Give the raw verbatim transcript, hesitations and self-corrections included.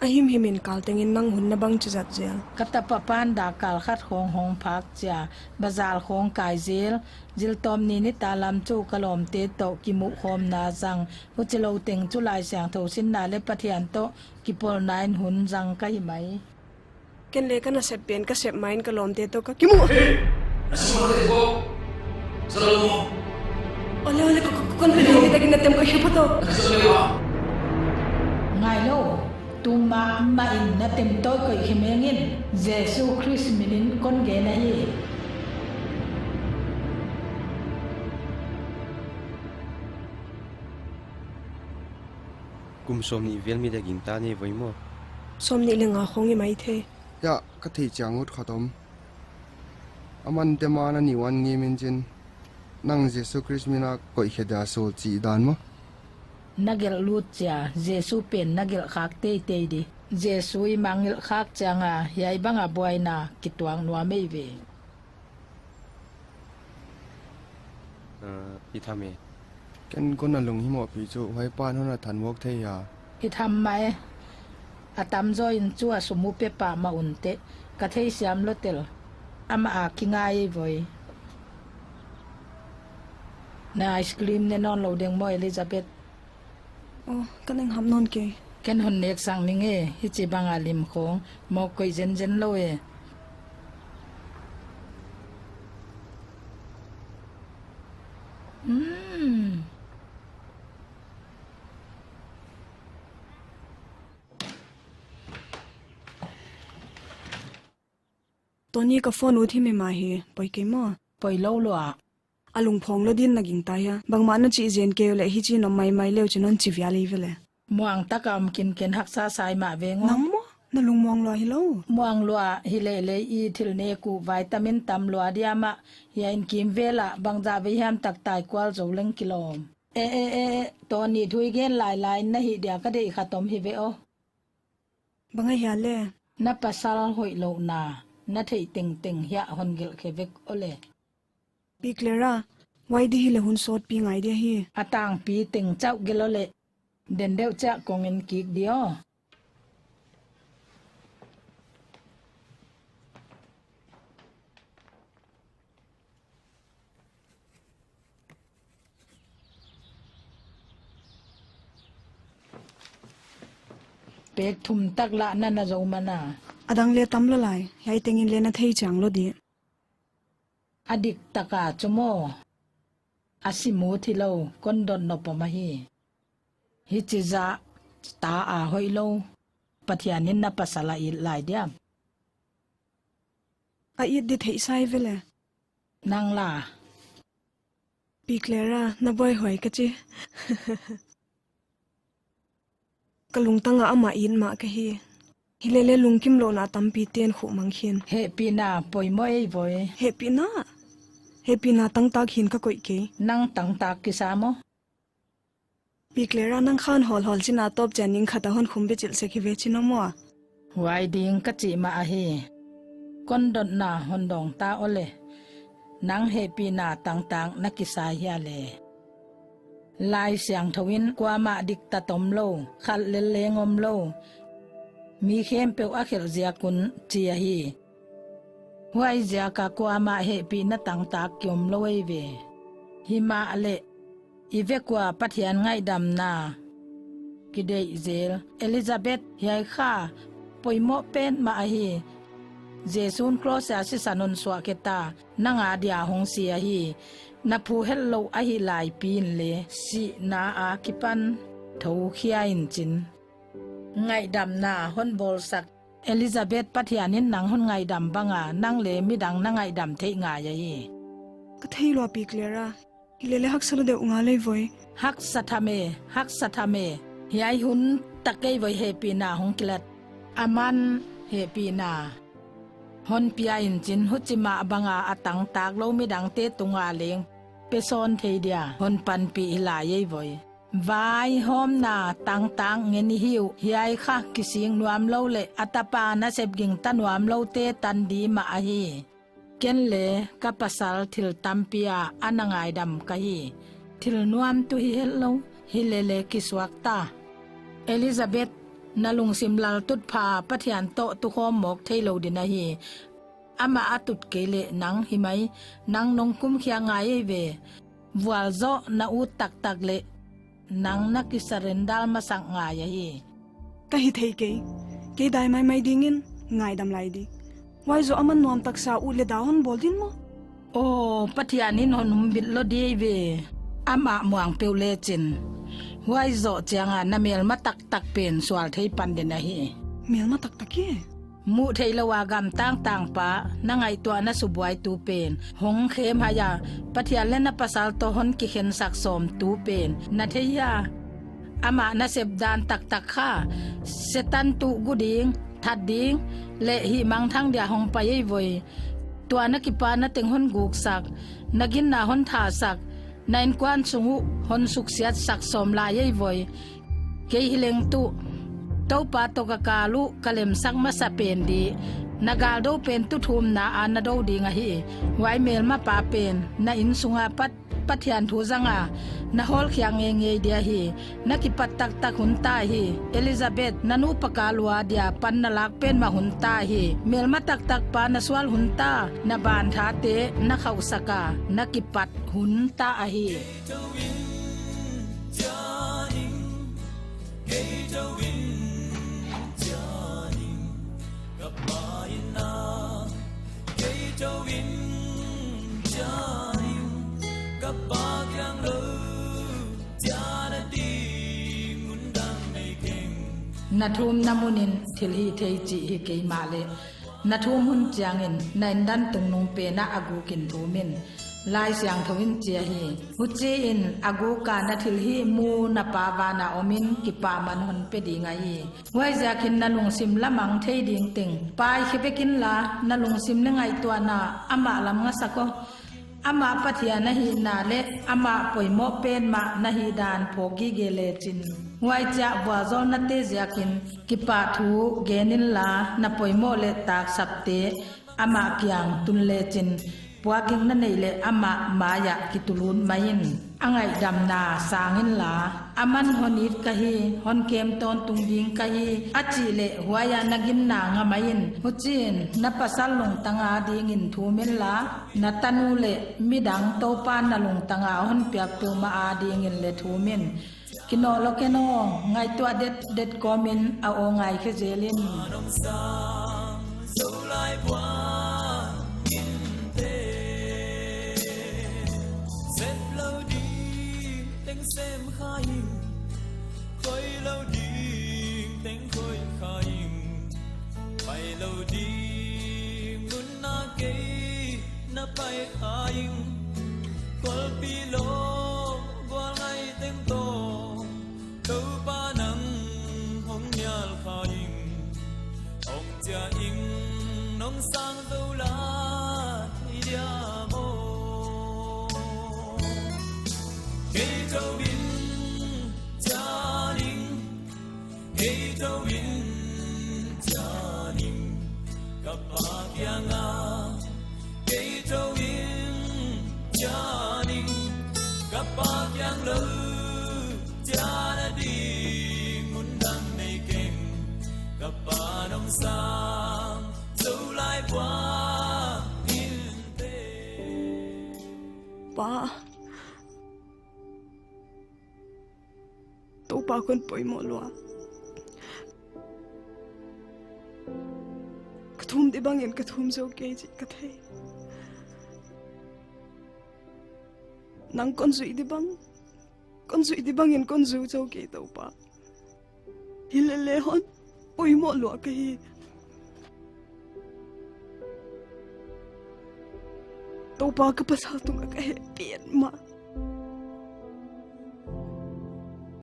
Himhim in kal tengin nang hun na bangchi zat zel? Ka tapa pan dak kal khat khong hong phak chia, bazar khong kai zel. Ziltawpni nitak lam chu ka lawmte toh kimuh khawmna zang. Huchilou teng chu Laisiangthou sinna leh Pathian toh kipawlna in hun zang ka hi mai. Ken leng ka nasep pen ka sep main ka lawmte toh ka kimuh. Hey! Nasep main ka sep ko. Salo mo. Ole, ole, ko, ko, kon pe ni takin na tem ko hipa to. Ngai lou. Tuma ma in na tem toh koih khe mengin. Jesu Khrist minin kon gen ahi. Kum sawmnih vel mi daging ta nei voi maw? Sawmnih leh nga khong i mai thei. Ya, ka theih chiang ut khat om. Aman te ma na ni wan ngi min chin. Nang Jesu Khrist mina koih khe dia so chi dan maw? Na gelh lut chia, Jesu pen na gelh khak teitei di. Jesu i ma gelh khak chiang a, hiai banga buaina kituak nuam ei ve. Ah, i tham e. Ken kon a lunghimoh pi chu, huai pan hon a than mawk thei a. I tham mai. A tamzaw in chu a sum u pe pah mah un te. Ka theisiam lou tel. Amah a kingai voi. Na ice cream ne nawn lou ding maw, Elizabeth? Oh, ka neng ham nawn kei. Ken hon nek sang ning e, hichibang a lim khong, mawk koih zenzen lou e. Hmm. Tony, ka phone ut hi mi mah hi, poi kei maw? Poi lou lua. A lungphawng lou din na gingta hia. Bangmah na chih zen kei uleh hichi na maimai leu chin hon chi vial ei ve le. Muang taka om kin ken haksa sai mah veng o. Nang maw? Na lungmuang lua hilou. Muang lua hilele i thil nek uh vitamin tam lua dia mah. Hiai in kimvel a bangzah vei hiam tak tai kual zou leng kilawm. E, e, e, e, Tony, thu i gen lailai in na hih dia ka deih khat om hi ve o. Bang ahia le? Na pasal hoihlouhna, na theih tengteng hiai hon gelh khe vek o le. Pi Clara, huai di hileh hun sawtpi ngai dia hi. A tangpi teng chauh gelh o le. Den deuh chiah kong en kik di o. Pek thum tak lah na na zou man a. A dang le tam lou lai, hiai tengin le na thei chiang lou di. A dik taka chu maw. A sim ut hilou, kon dot nop om ahi. Hichi zah ta a hoihlou. Pathian in na pasal a it lai diam? A it di theih sa ei ve le. Nang la. Pi Clara, na buaihuai ka chi. Ka lungtang a amah it mah ka hi. Hilele lungkimlouhna tampi ten khuh mang khin. Hehpihna poimoh ei voi. Hehpihna? Hehpihna tangtak hi'n ka koih kei. Nang tangtak kisa maw? Pi Clara, nang khan hawlhawl chin a tawp chiang ning khat a hon khum bechilh sek hi ve chin a maw? Huai ding ka chih mah ahi. Kon dotna hon dawng ta o le. Nang hehpihna tangtak na kisa hia le. Laisiangthou in kuamah diktat omlou, khat lel leng omlou. Mi khempeuh a khelh ziak un chi ahi. Huaiziak a kuamah hehpihna tangtak ki omlou ei ve. Himahleh, i vek ua Pathian ngaihdamna kideih zel. Elizabeth, hiai kha poimoh petmah ahi. Jesu'n cross a sisan hon suah khe ta, nang a dia hong si ahi. Na phu hetlouh ahi lai pi in le, sihna akipan thou khia in chin. Ngaihdamna hon bawlsak. Elizabeth, Pathian in nang hon ngaihdam bang a, nang le midang na ngaihdam theih ngai ahi. Ka thei lua Pi Clara. Hilele haksa lou deuh ngal ei voi. Haksa tham e, haksa tham e. Hiai hun tak ei voi hehpihna hong kilat. Aman hehpihna hon pia in chin, huchi mah bang a a tangtak lou midangte tung a leng pe sawn thei dia hon panpih hi lai ei voi. Vaihawmna tangtak ngen i hi uh, hiai kha kisik nuam lou le a tapa nasep gingta nuam loute tan di mah ahi. Ken le ka pasal thil tampi a ana ngaidam ka hi. Thil nuam tuh hi hetlou, hilele kisuak ta. Elizabeth, Na lungsim laltutpha Pathian toh tukhawm mawk theilou ding ahi. Amah a tut kei leh nang hi mai, nang nong kumkhia ngai ve. Vualzoh na ut taktak leh nang na kisurrender masak ngai ahi. Ka hi thei kei. Kei dai maimai dingin ngaidam lai di. Huai zoh aman nuam taksa ut leh da hon bawl ding maw? Aw, Pathian in hon umbit lou di ve. Amah muang peuh lechin, huai zoh chianga na melma taktak pen sual thei pan ding ahi. Melma taktak e? Muh theilou a gam tangtang pa, na ngaihtuahna subuaitu pen hong khem hia, Pathian leh na pasal toh hon kikhensak sawmtu pen na thei hia? Amah nasep dan taktak kha, Setan tuh gu ding, that ding, leh hihmangthang dia hong pai ei voi. Tua na kipahna teng hon guksak, na ginna hon thahsak, na innkuan sung uh hon suksiatsak sawm lai ei voi. Kei hileng tuh, Toupa toh ka kal uh ka lemsak masa pen di, na galdou pen tuthumna a na dou ding ahi. Huai melmapa pen na innsung apat Pathian thu zanga na hawlkhia ngeingei dia hi. Na kipat taktak hun ta hi. Elizabeth, na nupa kal ua dia pan na lak pen mah hun ta hi. Melma taktak pa na sual hun ta. Na banthate na khauhsaka na kipat hun ta ahi. Ka Pa in a, kei tou in, chiang in, ka Pa kiang lou, chiang a ding mun dang nei keng. Na thumna munin thil hih thei chih hi kei mahleh, na thum hun chiangin na indan tungnung pen ah a gukin thum in. Laisiangthou in chi ahi. Huchiin a guka na thilhih mu na Pa vana omin kipahman hon pe ding ahi. Huaiziakin na lungsim lamang thei ding teng pai khe bek inla, na lungsim leh ngaihtuahna amah lam ngasak aw. Amah Pathian ahihna leh amah poimoh pen mah na hihdan phawk gige lechin, huaichia vualzawlnate ziakin kipahthu gen inla, na poimoh leh taksapte amah kiang tun lechin, puakgikna neih leh amah mai ah kitulut maiin. A ngaihdamna sang inla, aman hon it ka hi, hon kem tawntung ding ka hi, a chih leh huai ah na ginna nga maiin. Huchiin na pasal lungtang adingin thum inla, na tanu leh midang Toupan na lungtang a hon piak peuhmah adingin leh thum in. Kinoh lou ken aw, ngaihtuah detdet kawmin a aw ngai khe zel in. Sep lou ding teng sem kha in, khoi lou ding teng khoi kha in, pai lou ding mun ah kei na pai kha in, kholpi lou gual ngai teng toh, Toupa nang hong nial kha in, hong chia in nong sang zou lai dia maw. Kei tou in, chiang in, kei tou in, chiang in, ka Pa kianga, kei tou in, chiang in, ka Pa kiang lou, chiang a ding mun dang nei keng, ka Pa nong sang zou lai puak in teh. Pa. Toupa kon poimoh lua. Ka thum di bangin ka thum zou kei chih ka thei. Nang kon zuih di bang, kon zuih di bangin kon zuih zou kei Toupa. Hilele hon poimoh lua ka hi. Toupa ka pasal tungah ka hehpih mah.